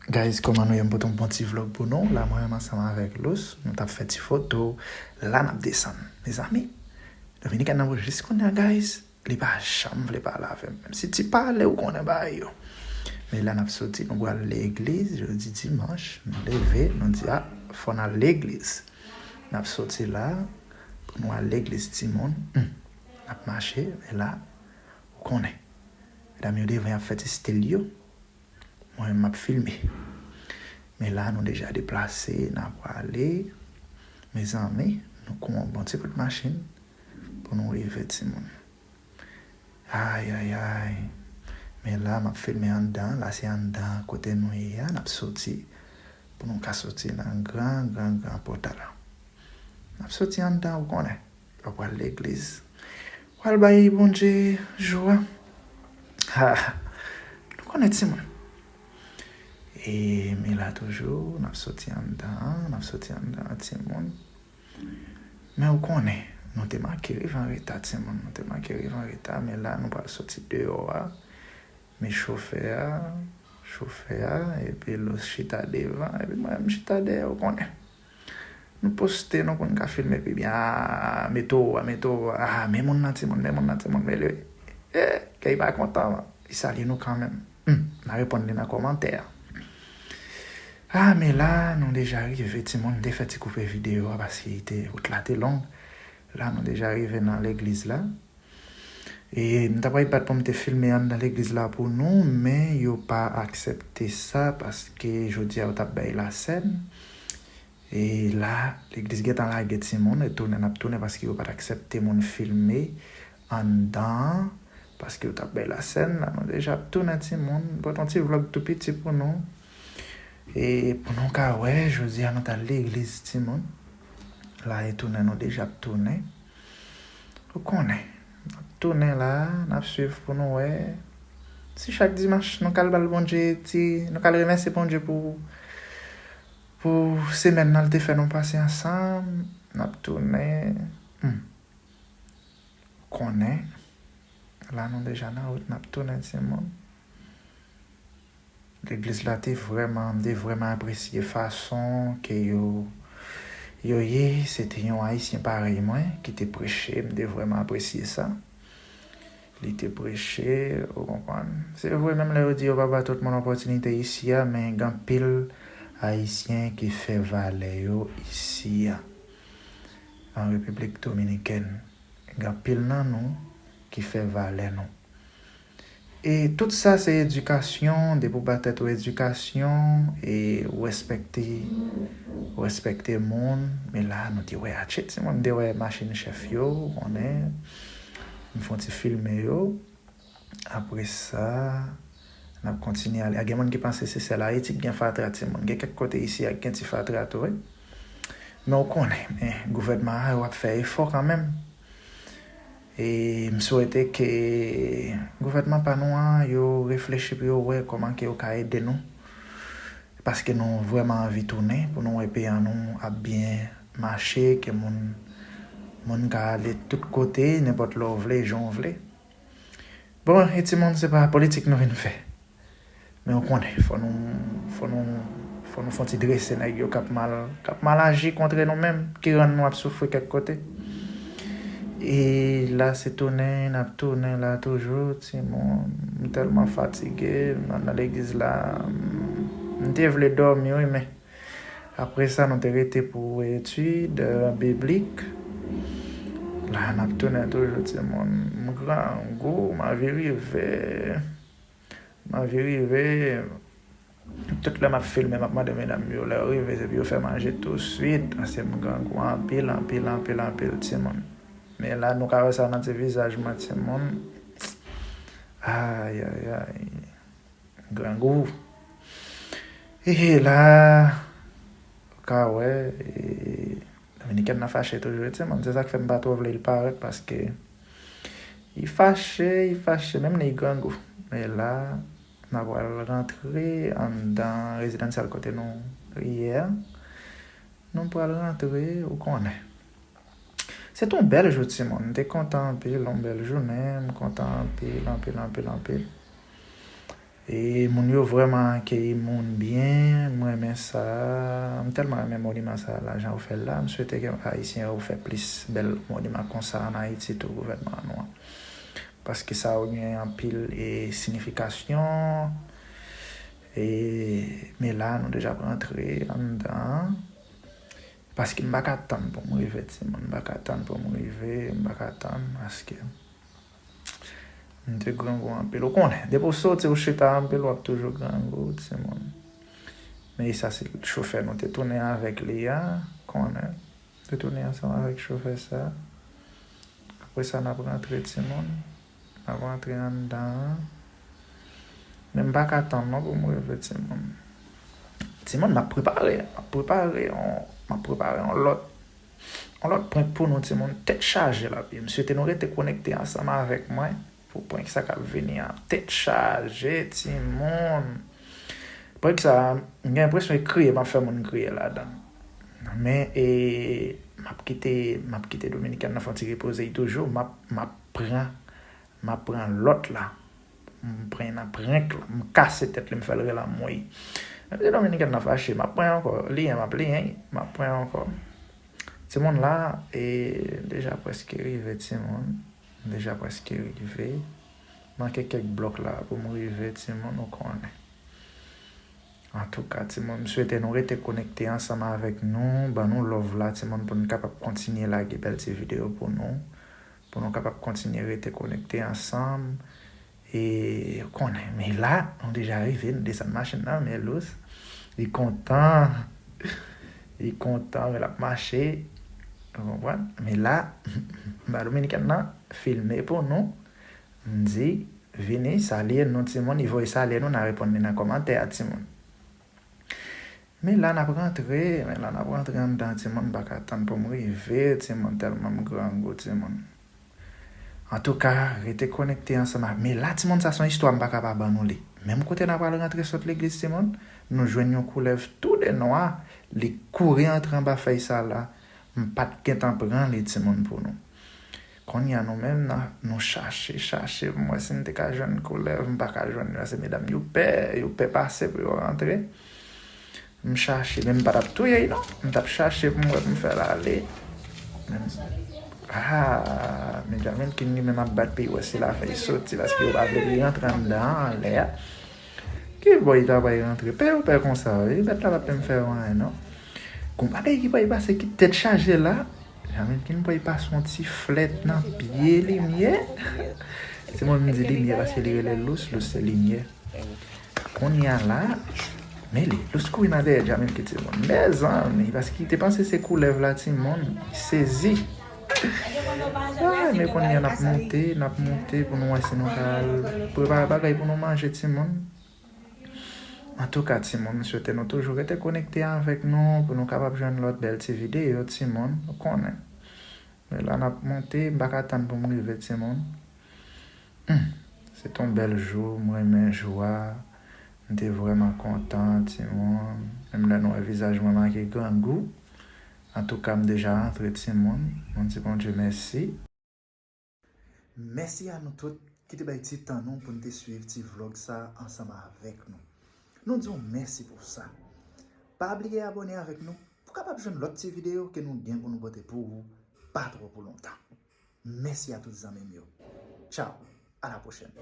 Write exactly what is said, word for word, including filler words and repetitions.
Guys, kòman nou ye? M pote yon bon ti vlog pou nou. La, mwen menm ansanm avèk Lous, nou t ap fè ti foto. La, n ap desann. Mezanmi, Dominikèn nan jis kounye a, guys, li pa janm vle pale avè m. Menm si ti pale, ou konnen bagay yo. Men la, n ap soti, nou pral legliz, jodi dimanch, nou leve, nou di, a, fò n al legliz. N ap soti la, pou nou al legliz, timoun. Hmm. N ap mache, men la, ou konnen. Medam yo devan, y ap fè ti stil yo. Mwen menm m ap filme. Men la, nou deja deplase, n ap prale. Mezanmi, nou gon bon ti bout machin pou nou rive, timoun. Ay, ay, ay. Men la, m ap filme anndan. La, se anndan kote nou ye a, n ap soti. Pou nou ka soti nan gran, gran, gran pòt la. N ap soti anndan, ou konnen. Yo pral legliz. Pral bay Bondye jou a. Ha, nou konnen, timoun. E, men la toujou, n ap soti anndan, n ap soti anndan, timoun. Men ou konnen, nou te manke rive an reta, timoun. Nou te manke rive an reta, men la, nou pral soti deyò a. Men chofè a, chofè a, epi Lous chita devan, epi mwen, m chita dèyè, ou konnen. Nou poste, nou konn ka filme pi byen. A, mete w, a, mete w, a, men moun nan, timoun, men moun nan, timoun, men li, e, kè li pa kontan, li salye nou kanmenm. Hmm, n a reponn li nan kòmantè a. A, men la, nou deja rive, timoun, m te fè ti koupe videyo a, paske li te, wout la te long. La, nou deja rive nan legliz la. E m ta pral bat pou m te filme anndan legliz la pou nou, men yo pa aksepte sa, paske jodi a yo t ap bay lasèn. E la, legliz gentan lage timoun, e tounen, n ap tounen, paske yo pa t aksepte moun filme anndan an, paske yo t ap bay lasèn. La, nou deja ap tounen, timoun. M pote yon ti vlog tou piti pou nou. E pou nou ka wè, jodi a nou t al legliz, timoun. La, e tounen, nou deja ap tounen. Ou konnen, n ap tounen la, n ap swiv pou nou wè. Si chak dimanch, nou ka al ba l Bondye, ti, nou ka al remèsye Bondye pou, pou semèn nan, l te fè nou pase ansanm, n ap tounen. Hmm. Ou konnen, la nou deja nan wout, n ap tounen, timoun. Legliz la te vrèman, m te vrèman apresye fason ke yo, yo ye. Se te yon Ayisyen parèy mwen ki te preche, m te vrèman apresye sa. Li te preche, ou konprann. Se vre, menm lè yo di yo pa ba tout moun opòtinite isi a, men gen anpil Ayisyen ki fè valè yo isi a, an Repiblik Dominikèn. Gen anpil nan nou ki fè valè nou. E tout sa se edikasyon, depi w ba tèt ou edikasyon, e ou respekte, ou respekte moun. Men la, nou te wè atchè, timoun, m te wè machin chèf yo, ou konnen, m fè yon ti filme yo. Apre sa, n ap kontinye ale. A, gen moun ki panse se sèl Ayiti ki gen fatra, timoun. Gen kèk kote isi a ki gen ti fatra tou, wi. Men ou konnen, men gouvènman an, yo ap fè efò kanmenm. E m swete ke gouvènman pa nou an, yo reflechi pou yo wè kòman ke yo ka ede nou. Paske nou vrèman anvi tounen, pou nou wè peyi an nou ap byen mache, ke moun, moun ka ale tout kote, nenpòt lè w vle, jan w vle. Bon, e timoun, se pa politik nou vin fè. Men ou konnen, fò nou, fò nou, fò nou fè yon ti drese nèg yo k ap mal, k ap mal aji kontre nou menm, ki rann nou ap soufri kèk kote. E la, se tounen, n ap tounen la toujou, timoun. M tèlman fatige, m nan legliz la, m, m te vle dòmi, wi, men apre sa, nou te rete pou etid, euh, biblik. La, n ap tounen toujou, timoun. M grangou, m anvi rive. M anvi rive. Tout lè m ap filme, m ap mande medam yo, lè yo rive, se pou yo fè manje touswit, paske m grangou anpil, anpil, anpil, anpil, timoun. Men la, nou ka wè sa nan ti vizaj mwen, timoun. Ay, ay, ay. Grangou. E la, ou ka wè, e, Dominikèn nan fache toujou, timoun. Se sa k fè m pa twò vle l parèt, paske li fache, li fache, menm li grangou. Men la, n a pral rantre anndan rezidansyèl kote nou ye a. Nou pral rantre, ou konnen. Se t on bèl jou, timoun. M te kontan anpil, on bèl jounen. M kontan anpil, anpil, anpil, anpil. E moun yo vrèman akeyi moun byen, m renmen sa. M tèlman renmen moniman sa la, jan yo fè l la. M swete ke Ayisyen yo fè plis bèl moniman konsa ann Ayiti tou, gouvènman an nou an. Paske sa yo gen anpil e siyifikasyon. E, men la, nou deja rantre anndan. Paske m pa ka tann pou m rive, timoun. M pa ka tann pou m rive, m pa ka tann, paske m te grangou anpil. Ou konnen, depi w soti, ou chita anpil, w ap toujou grangou, timoun. Men sa se chofè nou te tounen avèk li a, konnen. Te tounen ansanm avèk chofè sa. Apre sa, n ap rantre, timoun. N ap rantre anndan an. Men m pa ka tann non pou m rive, timoun. Timoun, m ap prepare, m ap prepare yon, m ap prepare yon lòt, yon lòt prank pou nou, timoun. Tèt chaje la, m swete nou rete konekte ansanm avèk mwen pou prank sa k ap vini an. Tèt chaje, timoun. Prank sa, m gen enpresyon e kriye, m ap fè moun kriye ladan. Men, e, m ap kite, m ap kite Dominikèn nan fè yon ti repoze toujou. M ap, m ap pran, m ap pran lòt la. M pran nan prank la. M kase tèt li, m fè l rele anmwey. Menm si Dominikèn nan fache, m ap pran ankò. Liyen, m ap liyen, m ap pran ankò. Timoun la, e, deja prèske rive, timoun. Deja prèske rive. Manke kèk blòk la pou m rive, timoun, ou konnen. Antouka, timoun, m swete nou rete konekte ansanm avèk nou. Ban nou love la, timoun, pou n kapab kontinye lage bèl ti videyo pou nou. Pou nou kapab kontinye rete konekte ansanm. E, ou konnen, men la, nou deja rive, nou desann machin nan, men Lous, li kontan. Li kontan, men l ap mache. Ou konprann? Men la, m ba Dominikèn nan filme pou nou. M di, vini, salye nou, timoun. Li voye salye nou, n a reponn li nan kòmantè a, timoun. Men la, n ap rantre, men la, n ap rantre anndan, timoun. M pa ka tann pou m rive, timoun, tèlman m grangou, timoun. Antouka, rete konekte ansanm ak, men la, timoun, sa se yon istwa m pa ka pa ban nou li. Menm kote n a pral rantre sot legliz, timoun, nou jwenn yon koulèv tou de nwa, li kouri antre anba fèy sa la. M pa t gentan pran li, timoun, pou nou. Kounye a nou menm, n a, nou chache, chache pou m wè si n te ka jwenn koulèv, m pa ka jwenn li, paske medam yo pè, yo pè pase pou yo rantre. M chache, men m pa t ap touye l non. M t ap chache pou m wè pou m fè l ale. Men, ah, men Jamil King li menm ap bat pye, wè se la fè l soti, paske yo pa vle li rantre anndan an, anlè a. Ki bò li ta pral rantre? Pè yo pè konsa, wi. Bèt la pa t menm fè yo anyen, non. Gon bagay ki pral pase ki tèt chaje la. Jamil King pral pase yon ti flèt nan pye limyè. Se mwen menm di limyè paske li rele Lous, Lous se limyè. Kounye a la, men li, Lous kouri nan dèyè Jamil King, timoun. Mezanmi, paske li te panse se koulèv la, timoun. Li sezi. Ay, men kounye a n ap monte, n ap monte pou nou wè si nou ka al prepare bagay pou nou manje, timoun. Antouka, timoun, m swete nou toujou rete konekte avèk nou pou nou kapab jwenn lòt bèl ti videyo, timoun. Ou konnen. Men la n ap monte, m pa ka tann pou m rive, timoun. Hmm. Se t on bèl jou, m renmen jou a. M te vrèman kontan, timoun. Menm lè nou wè vizaj mwen make grangou. Antouka, m deja rantre, timoun. Mwen di Bondye mèsi. Mèsi a nou tout ki te bay ti tan nou pou n te swiv ti vlòg sa ansanm avèk nou. Nou di w mèsi pou sa. Pa bliye abòne avèk nou pou kapab jwenn lòt ti videyo ke nou gen pou nou pote pou ou pa twò pou lontan. Mèsi a tout zanmi m yo. Tchaw, a la pwochèn.